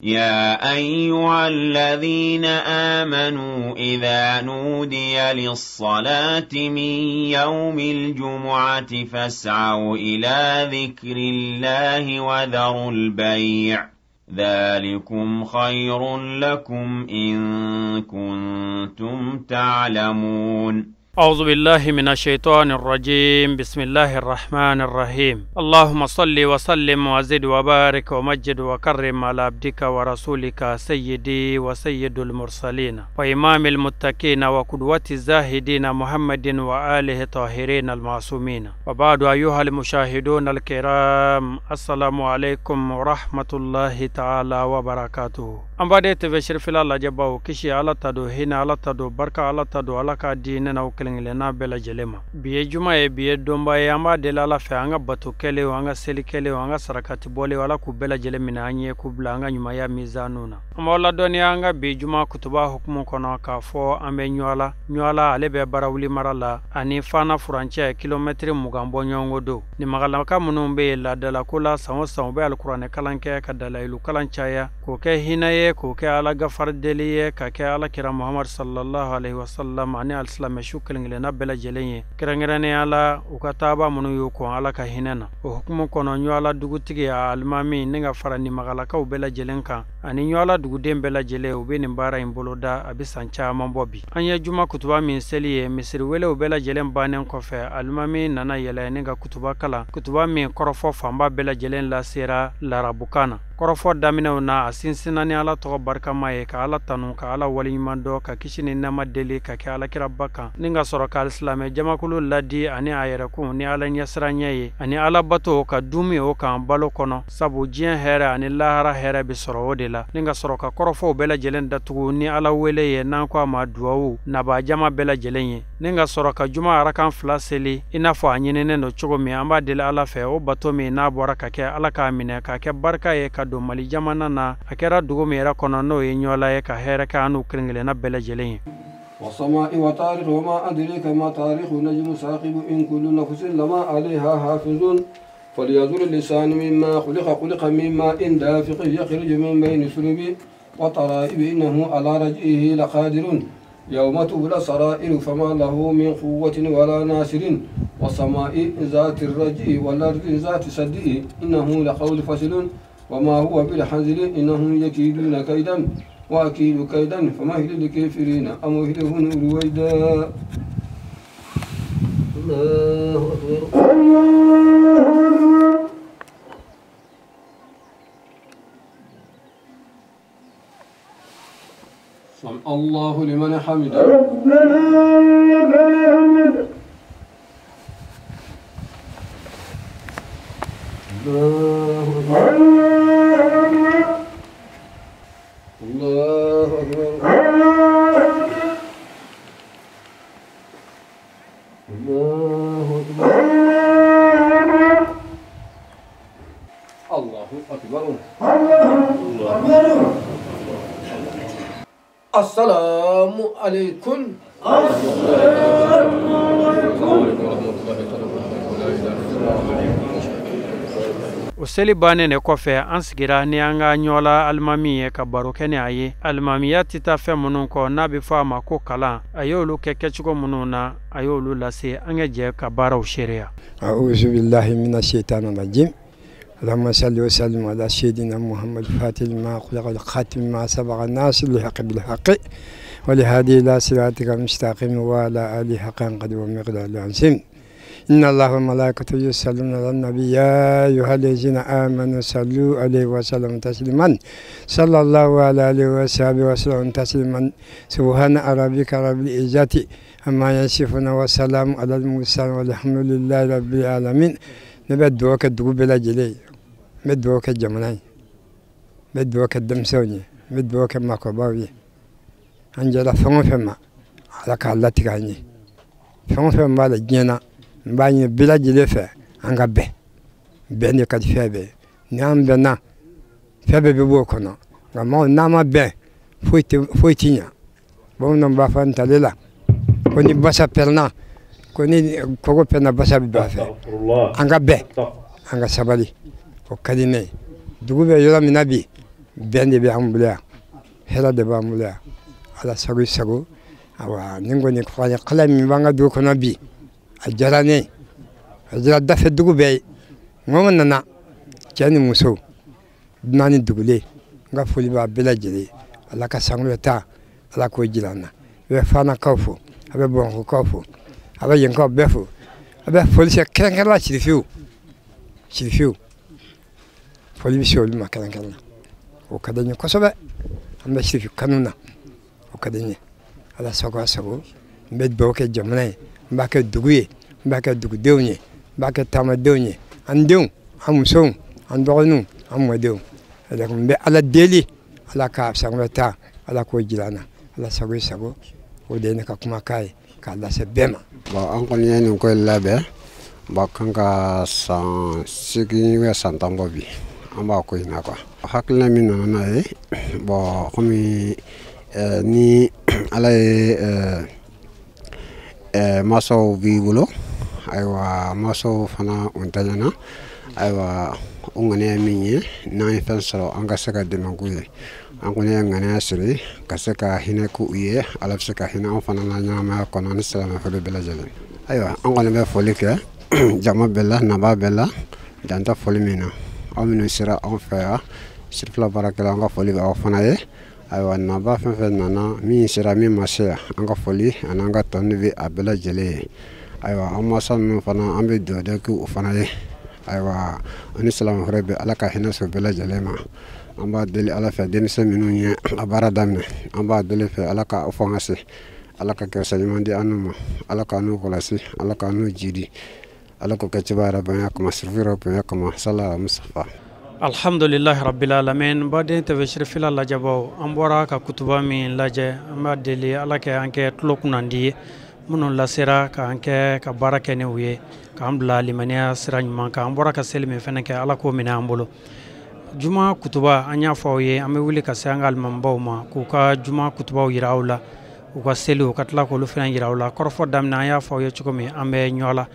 يا أيها الذين آمنوا إذا نودي للصلاة من يوم الجمعة فاسعوا إلى ذكر الله وذروا البيع ذلكم خير لكم إن كنتم تعلمون. أعوذ بالله من الشيطان الرجيم. بسم الله الرحمن الرحيم. اللهم صل وسلم وزد وبارك ومجد وكرم على عبدك ورسولك سيدي وسيد المرسلين وإمام المتقين وقدوة الزاهدين محمد وآله الطاهرين المعصومين. وبعد، أيها المشاهدون الكرام، السلام عليكم ورحمة الله تعالى وبركاته. An b'a TV Sherifila lajɛbaw kisi Ala ta don, hinɛ Ala ta don, barika Ala ta don, Ala k'a di ne n'aw kelen kelenna bɛɛ lajɛlen ma. Bi ye juma ye, bi ye donba ye. An b'a deli Ala fɛ, an ka bato kɛlenw, an ka seli kɛlenw, an ka sarakati bɔlenw, Ala k'u bɛɛ lajɛlen minɛ an ye, k'u bila an ka ɲumanya mizaniw na. An b'aw ladɔnniya an ka bi juma kutuba hukumu kɔnɔ k'a fɔ an bɛ Ɲɔla. Ɲɔla ale bɛ Barawuli mara la ani Fana furancɛ kilomɛtiri 20 bɔ ɲɔgɔn don. Nimagalaka minnu bɛ yen laadalako la, san o san u bɛ alikuranɛ kalan kɛ ka dalayilu kalan caya, k'o kɛ hinɛ ye, k'o kɛ Ala gafari deli ye, ka kɛ Ala kira Muhamadu sallallahu alaihi wasallam ani alisilamɛ su kelen kelenna bɛɛ lajɛlen ye, kɛrɛnkɛrɛnnenya la u ka taaba minnu y'u kɔn Ala ka hinɛ na. O hukumu kɔnɔ, Ɲɔla dugutigi a alimami ni ka fara nimagalakaw bɛɛ lajɛlen kan ani Ɲɔla duguden bɛɛ lajɛlen, u bɛ nin baara in boloda a bɛ san caman bɔ bi. An ye juma kutuba min seli ye, misiri welew bɛɛ lajɛlen bannen kɔfɛ, alimami nana yɛlɛ ni ka kutuba kalan, kutuba min kɔrɔfɔ fanba bɛɛ lajɛlen lasera larabukan na. Kɔrɔfɔ daminɛw na, a sinsinna ni Ala tɔgɔ barikama ye, ka Ala tanu, ka Ala waleɲuman dɔn, ka kisi ni nɛɛma deli ka kɛ Alakiraba kan, ni ka sɔrɔ ka alisilamɛ jamakulu ladi ani a yɛrɛkun ni Ala ɲɛsiranɲɛ ye ani Ala bato ka dumi o kan balo kɔnɔ, sabu diɲɛ hɛrɛ ani lahara hɛrɛ bɛ sɔrɔ o de la, ni ka sɔrɔ ka kɔrɔfɔw bɛɛ lajɛlen datugu ni Ala wele ye n'an ko a ma duwawu nabaa jama bɛɛ lajɛlen ye, ni ka sɔrɔ ka juma arakan 2 seli i n'a fɔ a ɲininen don cogo min. An b'a deli Ala fɛ, o bato min n'a bɔra ka kɛ, Ala k'a minɛ k'a kɛ barika ye ka don Mali jamana na, a kɛra dugu min yɛrɛ kɔnɔ n'o ye Ɲɔla ye, ka hɛrɛ kɛ an n'u kelen kelenna bɛɛ lajɛlen ye. والسماء وطارق وما أدريك ما طارق نجم ثاقب إن كل نفس لما عليها حافظ فلينظر الإنسان مما خلق خلق من ماء دافق يخرج من بين الصلب والترائب إنه على رجعه لقادر يوم تبلى السرائر فما له من قوة ولا ناصر والسماء ذات الرجع والأرض ذات الصدع إنه لقول فصل وما هو بالحزل إنهم يكيدون كيدا وأكيد كيدا فمهل للكافرين أمهلهم رويدا. الله أكبر. سمع الله لمن حمده. الله أكبر. الله أكبر. الله أكبر. الله أكبر. السلام عليكم. السلام عليكم ورحمة الله وبركاته. O seli bannen de kɔfɛ, an sigira ni an ka Ɲɔla alimami ye ka baro kɛ ni a ye. Alimamiya tɛ taa fɛn minnu kɔ n'a bɛ fɔ a ma ko kalan, a y'olu kɛ kɛcogo minnu na, a y'olu lase. An ka jɛ ka baaraw seereya. أعوذ بالله من الشيطان الرجيم. اللهم صل وسلم على سيدنا محمد فاتح لما خلق الخاتم ما سبق الناصر الحق بالحق ولهذه إلى صراطك المستقيم وعلى آله حقا قدر ومقدار العظيم. إن الله وملائكته يصلون على النبي يا أيها الذين آمنوا صلوا عليه وسلموا تسليما. صلى الله على آله وصحبه وسلم تسليما. سبحان ربك رب العزة عما يصفون وسلام على المرسلين والحمد لله رب العالمين. Ne bɛ dugawu kɛ dugu bɛɛ lajɛlen ye, n bɛ dugawu kɛ jamana ye, n bɛ dugawu kɛ denmisɛnw ye, n bɛ dugawu kɛ maakɔrɔbaw ye. An jɛra fɛn o fɛn ma, Ala k'a latigɛ an ye. Fɛn o fɛn b'a la diɲɛ na, n b'a ɲini bɛɛ lajɛlen fɛ an ka bɛn. Bɛn de ka di fɛn bɛɛ ye. Ni an bɛnna, fɛn bɛɛ bɛ bɔ o kɔnɔ. Nka maaw n'an ma bɛn, foyi tɛ ɲa. Bamananw b'a fɔ ntalen la ko ni basa pɛrɛnna, ko ni kɔgɔ pɛrɛnna, basa bɛ don a fɛ. An ka bɛn, an ka sabali, o ka di ne ye. Dugu bɛ yɔrɔ min na bi, Bɛn de bɛ an bolo yan, hɛrɛ de b'an bolo yan. Ala sago i sago. Awa nin kɔni kuranɛ min b'an ka dugu kɔnɔ bi, a diyara ne ye, a diyara dafɛ dugu bɛɛ ye. Mɔgɔ min nana, cɛ ni muso, dunan ni dugulen, n ka foli b'a bɛɛ lajɛlen ye. Ala ka sankɔrɔta ta, Ala k'o jira an na. A bɛ Fanakaw fo, a bɛ Bamakɔkaw fo, a bɛ yenkaw bɛɛ fo. A bɛ foli se kɛrɛnkɛrɛn la sirifiw, sirifiw foli bɛ se olu ma kɛrɛnkɛrɛn la. O ka di n ye kosɛbɛ. An bɛ sirifi kanu na, o ka di n ye. Ala sago a sago. N bɛ dugawu kɛ jamana ye, n b'a kɛ dugu ye, n b'a kɛ dugudenw ye, n b'a kɛ taamadenw ye, an denw, an musow, an dɔgɔninw, an mɔdenw. N bɛ Ala deli, Ala ka sankɔrɔta, Ala k'o jira an na. Ala sago i sago. O de ye ne ka kumakan ye k'a lase bɛɛ ma. Bon, an kɔni ye nin ko in labɛn bon kan ka san 8 san 10 bɔ bi, an b'a ko in na quoi. Hakilina min nana n'a ye, bon komi ni Ala ye masaw b'i bolo, ayiwa masaw fana u ntanyana, ayiwa o ŋaniya min ye, n'an ye fɛn sɔrɔ an ka se ka dɛmɛ k'u ye. An kɔni ye ŋaniya siri ka se ka hinɛ k'u ye, Ala bɛ se ka hinɛ an fana na ɲɛnamaya kɔnɔ ni silamɛ foli bɛɛ lajɛlen. Ayiwa an kɔni bɛ foli kɛ jama bɛɛ la, nabaa bɛɛ la, dan tɛ foli min na. Aw minnu sera anw fɛ yan, sirifila baarakɛla, an ka foli bɛ aw fana ye. Ayiwa nabaa fɛn fɛn nana, min sera min ma se yan, an ka foli ani an ka tɔni bɛ a bɛɛ lajɛlen ye. Ayiwa an mansa ninnu fana, an bɛ dugawu kɛ u fana ye. Ayiwa ani silamɛ wɛrɛ bɛ, Ala ka hinɛ sɔrɔ bɛɛ lajɛlen ma. An b'a deli Ala fɛ, denmisɛn minnu ye a baara daminɛ, an b'a deli fɛ Ala ka fanga se, Ala ka kɛrɛfɛ ɲuman di an n'u ma, Ala k'an n'u kɔlɔsi, Ala k'an n'u jidi, Ala k'o kɛ cogoya yɛrɛ bonya kama, sirifu yɛrɛ bonya kama, sala Mustafa. Alhamdulillahi rabbil alamin. Baden TV sirifila lajɛbaw, an bɔra ka kutuba min lajɛ, an b'a deli Ala kɛ an kɛ tulo kunnandi ye, minnu lasera k'an kɛ ka baara kɛ ni u ye, k'an bila limaniya sira ɲuman kan. An bɔra ka seli min fɛnɛ kɛ, Ala k'o minɛ an bolo. Juma kutuba, an y'a fɔ aw ye, an bɛ wuli ka se an ka alimamibaw ma k'u ka juma kutubaw yira aw la, u ka seli u ka tila k'olu fɛnɛ yira aw la. Kɔrɔfɔ daminɛ, an y'a fɔ aw ye cogo min, an bɛ Ɲɔla.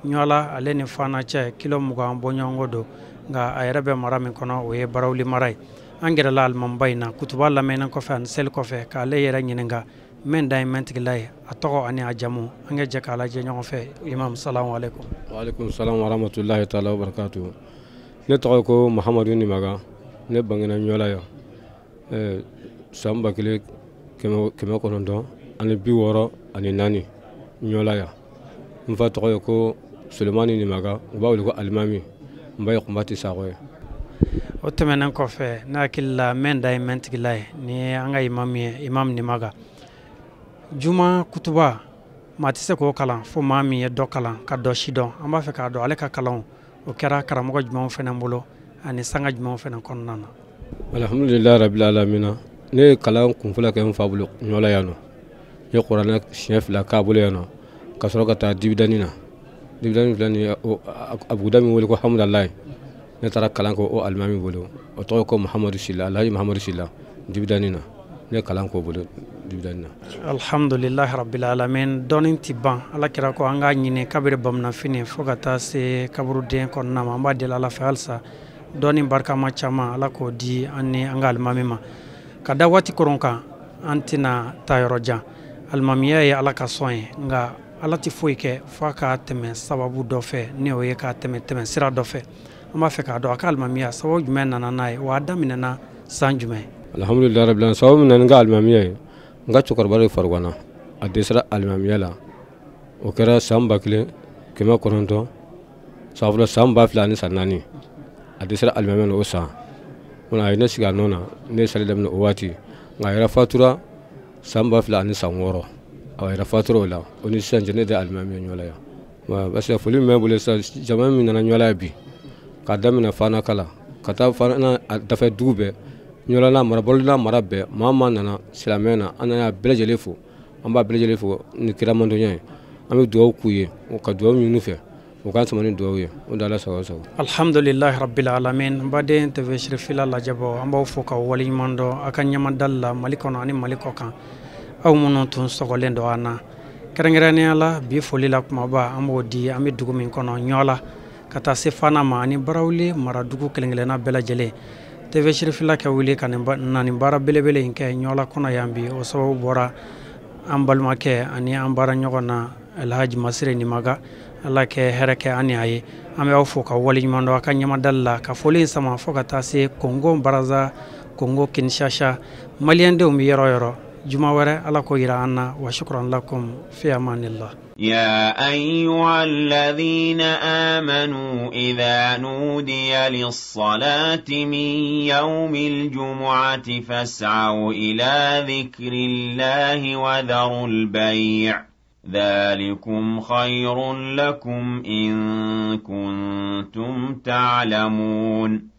Ɲɔla ale ni Fana cɛ kilo 20 bɔɲɔgɔnko don, nka a yɛrɛ bɛ mara min kɔnɔ, o ye Barawuli mara ye. An gɛrɛla alimamiba in na kutuba lamɛnnen kɔfɛ ani seli kɔfɛ, k'ale yɛrɛ ɲininka min dan ye mɛntigila ye, a tɔgɔ ani a jamu. An ka jɛ k'a lajɛ ɲɔgɔn fɛ. Imam, salamu aleykum. Wa aleykum salam wa rahmatulahi taala wa barakatuhu. Ne tɔgɔ ko Mahamadu Nimaga, ne bangena Ɲɔla yan san 1964 Ɲɔla yan. N fa tɔgɔ ye ko Sulemani Nimaga, u b'a wele ko Alimami. N ba ye Kunbati Sakɔ ye. O tɛmɛnen kɔfɛ, ne hakili la mɛn da ye mɛntigila ye, ni ye an ka imam ye, Imam Nimaga. Juma kutuba, maa tɛ se k'o kalan fo maa min ye dɔ kalan ka dɔ si dɔn. An b'a fɛ k'a dɔn ale ka kalanw o kɛra karamɔgɔ jumɛnw fɛnɛ bolo ani sanga jumɛnw fɛnɛ kɔnɔna na. Alhamdulilayi rabbil alamina. Ne ye kalan kunfɔlɔ kɛ n fa bolo Ɲɔla yan nɔ. N ye kuranɛ siɲɛ 2 k'a bolo yan nɔ, ka sɔrɔ ka taa dibidani na. Dibidani filɛ nin ye, a buguda min wele ko Hamudalayi. Ne taara kalan kɛ o alimami bolo, o tɔgɔ ko Mahamadu Sila, Alhaji Mahamadu Sila, dibidani na. Ne kalan k'o bolo dibidani na. Alhamdulilahi rabbil alamin. Dɔnni ti ban. Ala kira ko an k'a ɲini kabiri bamananfini fo ka taa se kaburuden kɔnɔna ma. An b'a deli Ala fɛ halisa dɔnni barikama caman Ala k'o di an ni an ka alimami ma. Ka da waati koron kan, an tɛna taa yɔrɔ jan. Alimamiya ye Ala ka sɔn ye, nka Ala tɛ foyi kɛ f'a ka tɛmɛ sababu dɔ fɛ, ni o ye ka tɛmɛ sira dɔ fɛ. An b'a fɛ k'a dɔn a ka alimamiya sababu jumɛn nana n'a ye, wa a daminɛna san jumɛn? Alhamdulilayi rabbil alamin. Sababu min nana n ka alimamiya ye, n ka cɛkɔrɔba de farikɔnna, a dɛsɛra alimamiya la. O kɛra san 1900, san fɔlɔ, san 2004. A dɛsɛra alimamiya la o san. O la a ye ne sigi a nɔ na, ne ye sali daminɛ o waati. Nka a yɛrɛ fatura san 2006. A yɛrɛ fatura o la, o ni sisan cɛ ne de ye alimami ye Ɲɔla yan. Parce que foli min bɛ n bolo sisan, jama min nana Ɲɔla yan bi, k'a daminɛ Fanaka la, ka taa Fana dafɛ dugu bɛɛ, Ɲɔla n'a mara, Balo n'a mara bɛɛ, maa maa nana silamɛ na, an nana bɛɛ lajɛlen fo. An b'a bɛɛ lajɛlen fo ni kira mantonya ye. An bɛ dugawu k'u ye, ka dugawu ɲini u fɛ, u k'an sama ni dugawu ye. O de Ala sago sago. Alhamdulilahi rabbil alamin. Baden TV sirifila lajɛbaw, an b'aw fo k'aw waleɲuman dɔn a ka ɲɛmadali la Mali kɔnɔ ani Mali kɔ kan. Aw minnu tun sɔgɔlen don an na, kɛrɛnkɛrɛnnenya la bi foli la kumaba an b'o di an bɛ dugu min kɔnɔ Ɲɔla, ka taa se Fana ma ani Barawuli maradugu kelen-kelenna bɛɛ lajɛlen. TV Sirifila ka wuli ka na nin baara belebele in kɛ Ɲɔla kɔnɔ yan bi, o sababu bɔra an balimakɛ ani an baara ɲɔgɔn na Alhaji Masire Nimaga. Ala kɛ hɛrɛ kɛ an ni a ye. An bɛ aw fo ka waleɲuman dɔn a ka ɲamadali la, ka foli in sama fo ka taa se Kongo Baraza, Kongo Kinshasa, maliyɛndenw bɛ yɔrɔ yɔrɔ. Juma wɛrɛ Ala k'o yira an na. Wa shukran lakum fi amanillah. يا أيها الذين آمنوا إذا نودي للصلاة من يوم الجمعة فاسعوا إلى ذكر الله وذروا البيع ذلكم خير لكم إن كنتم تعلمون.